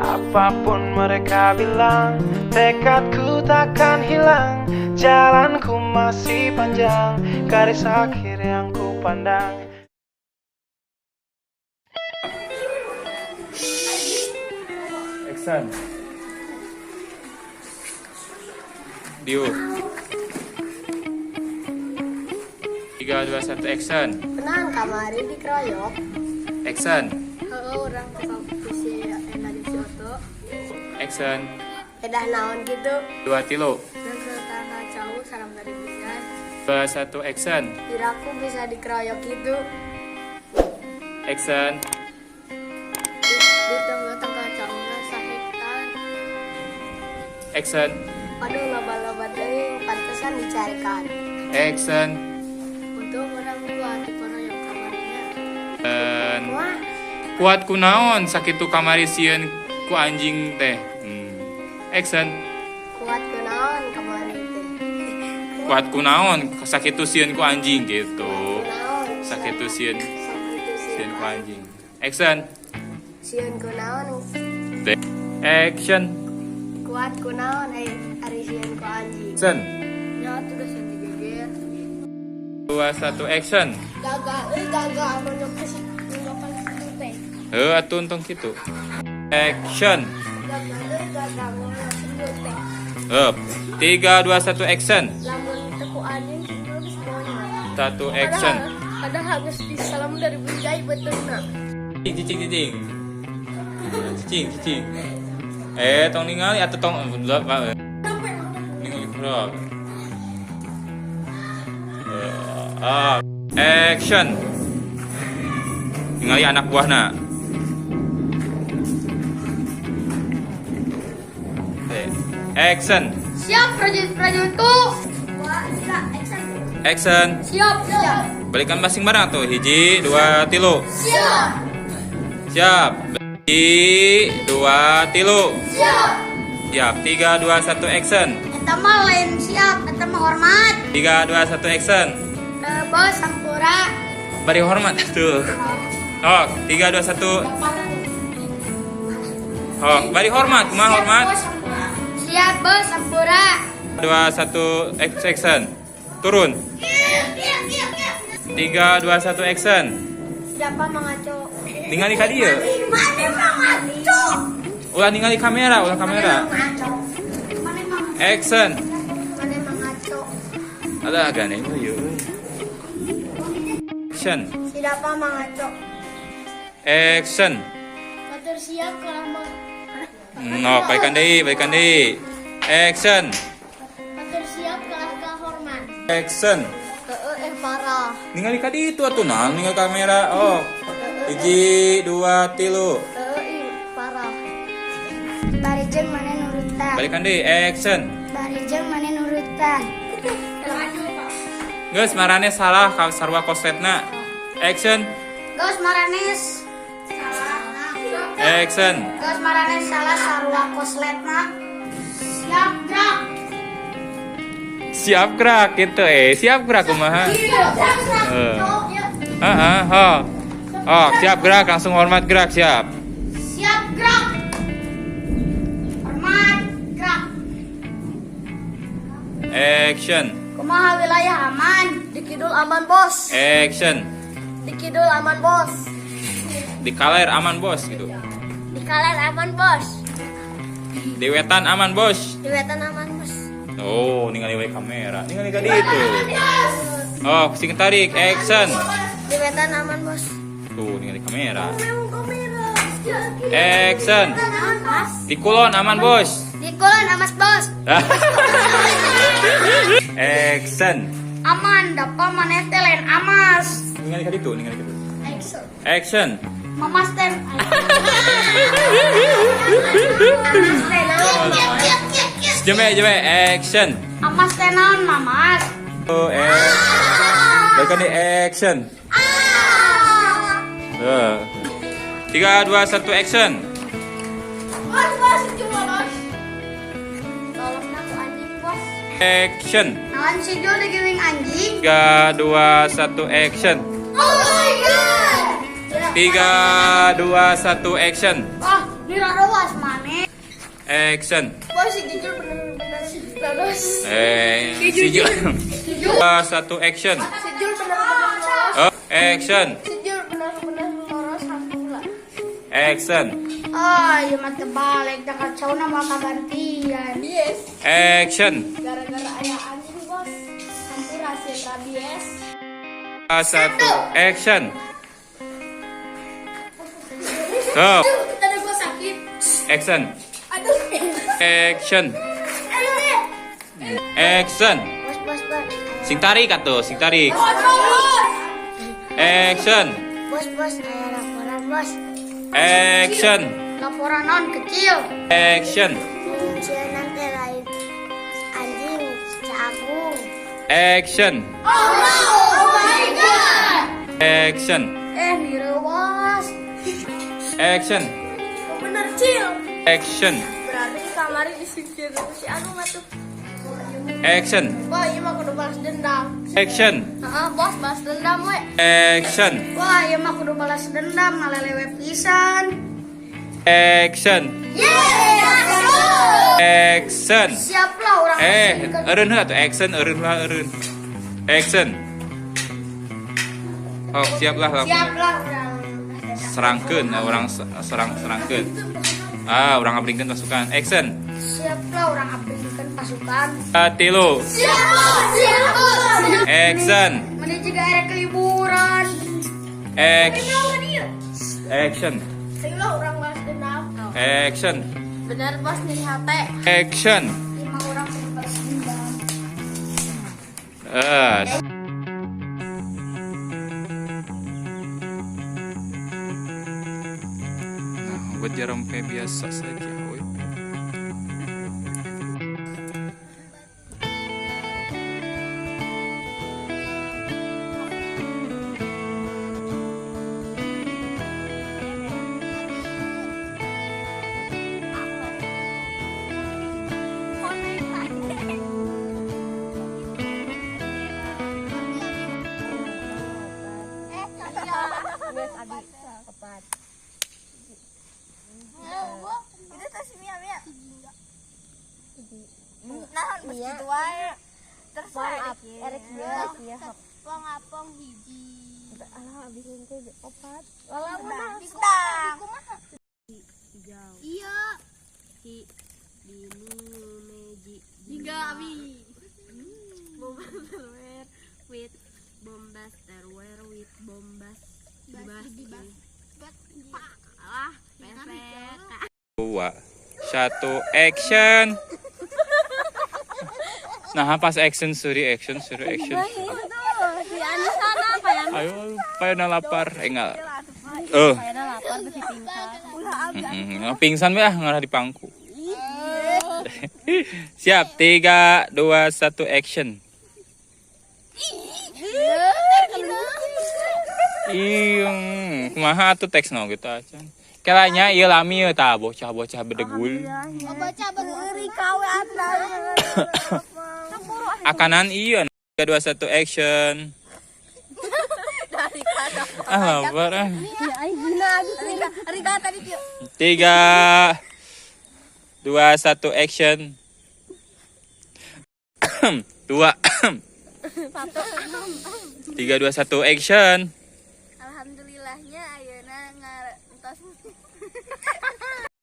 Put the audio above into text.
Apapun mereka bilang, tekadku takkan hilang. Jalanku masih panjang, garis akhir yang ku pandang. Action. Diu. 3, 2, 1, action. Tenang kamari dikeroyok. Action. Heeh, urang ke kampus eta di si Oto. Action. Edah naon gitu. 2 tilu. Dan ke tangga jauh sareng garibian. 2, 1, action. Kiraku bisa dikeroyok gitu. Action. Di tengah-tengah jauhna sahitan. Action. Aduh, loba-loba teuing pantesan dicarikan. Action. Untung urang kuat dikeroyok kamarinya. Dan Wah, kuat kunaon sakitu kamari sieun ku anjing teh. Action. Kuat kunaon kamari teh. Kuat kunaon sakitu sieun ku anjing gitu. Kunaon Sakitu sieun sakitu sieun ku anjing. Action. Sieun kunaon. Action. Kuat kunaon ari sieun ku anjing. Action. Ya tuh sieun digeger. 2, 1, action. Gagal, gagal nonjok nonjokan situ teh. Heuh atuh untung kitu. Action. Gagal, gagal nonjok situ teh. Hup. 3, 2, 1, action. Lamun teu ku anjing situ geus monyet. 1, action. Padahal geus disalam dari bujai beteuna. Cicing cicing. Cicing cicing. Tong ningali atuh tong ningali kurang. Action. Ningali anak buahna. Action. Siap prajurit-prajuritku. Action. Action. Siap, siap. Balikan masing barang tuh. 1, 2, 3. Siap. Siap. 1, 2, 3. Siap. Siap. 3, 2, 1, action. Eta mah lain siap, eta mah hormat. 3, 2, 1, action. Bos sampura. Bari hormat tuh. Oh, 3, 2, 1. Oh, bari hormat, kumaha hormat? Siap bos sampura. 2, 1, action. Turun. 3, 2, 1, action. Siapa mengaco? Ningali ka dieu. Mana mengaco? Ulah ningali kamera, ulah kamera. Mana mengaco? Action. Mana mengaco? Alah gane mah ieu. Action. Siapa mengaco? Action. Atur siap kalau mau. No, balikan deui, balikan deui. Action. Atur siap kalau ke hormat. Action. Heeh, parah. Ningali ka ditu atuh nah, ningali kamera. Oh. 1, 2, 3. Heeh, parah. Bari jeung mana nurutan. Balikan deui, action. Bari jeung mana nurutan. Geus marane salah ka sarua kosletna. Action. Geus maranes salah. Action. Geus maranes salah sarua kosletna. Siap gerak. Siap gerak gitu siap gerak kumaha? Heeh, oh. Oh, siap gerak langsung hormat gerak siap. Siap gerak. Hormat gerak. Action. Kumaha wilayah aman? Di kidul aman, Bos. Action. Di kidul aman, Bos. Di kaler aman bos gitu. Di kaler aman, Bos. Di wetan aman bos. Di wetan aman, Bos. Oh, ningali we kamera. Ningali ka ditu. Oh, sing tarik action. Di wetan aman, Bos. Tuh, ningali kamera. Kamera. Action. Di kulon aman bos. Di kulon aman, Bos. Action. Aman, dapat maneh teh lain amas. Ningali ka ditu, ningali ka ditu. Action. Action. Mamas teh. Amas teh naon? Jeme, jeme, action. Amas teh naon, Mamas? Oh, balikan di action. 3, 2, 1, action. Bos, bos, cuma bos. Tolongna ku anjing, bos. Action. Naon si Jul digiwing anjing? 3, 2, 1, action. Oh my god. 3, 2, 1, action. Ah, Nirarowas maneh. Action. Bos, si jujur bener-bener lolos. Eh, si Jul. Dua, satu, action. Si Jul bener-bener lolos. Oh, action. Si Jul bener-bener lolos hampura. Action. Ah, iya mah terbalik, jangan kacau nama kagantian. Yes. Action. Gara-gara ayah anjing, bos. Hampura sieun rabies. Dua, satu, action. Stop. Tadi gua sakit. Action. Aduh. Action. Aduh. Action. Bos, bos, bos. Sing tarik atuh, sing tarik. Bos, bos. Action. Bos, bos, aya laporan, bos. Action. Laporan non kecil. Action. Kuncian nanti lain anjing cagung. Action. Oh no! Oh my god! Action. Eh, nirewas. Action. Bener, Cil. Action. Berarti di kamar disingkir si anu mah tuh. Action. Wah, iya mah kudu balas dendam. Action. Heeh, bos, balas dendam we. Action. Wah, iya mah kudu balas dendam ngalelewe pisan. Action. Yeay! Action. Siap lah orang. Eh, eureun heula atuh action, eureun lah eureun. Action. Oh, siap lah langsung. Siap lah orang. Serangkeun, urang serang serangkeun. Ah, urang ngabringkeun pasukan. Action. Siap lah orang abringkeun pasukan. Tilu. Siap bos, siap bos. Action. Mana juga erek liburan. Action. Action. Ayolah orang balas dendam. Action. Bener bos nyeri hati. Action. Lima orang kudu balas dendam. Eh. Nah, buat jarumpe biasa saja, woi. Itu tuh si Mia Mia. Nah, begitu wae. Terus erek ieu apong hiji. Alah abis teh opat. Walah sedang. Iya. Hi dinu meji Tiga abi. Bombaster with bombaster where with bombas bas alah pesek. Dua, satu, action. Nah, pas action, suri action, suri action. Si Anissa apa ya? Ayo, payona lapar. Eh, enggak. Eh, Payona lapar besi pingsan. Pingsan we ah ngarah di pangku. Siap, 3, 2, 1, action. Iya, kumaha atuh teksna gitu acan. Kelanya ieu lami ieu tah bocah-bocah bedegul. Bocah beri kawe Akanan iya. 3, 2, 1, action. Ah, lapar ah. Rika tadi kieu. 3, 2, 1, action. 2, 3, 2, 1, action.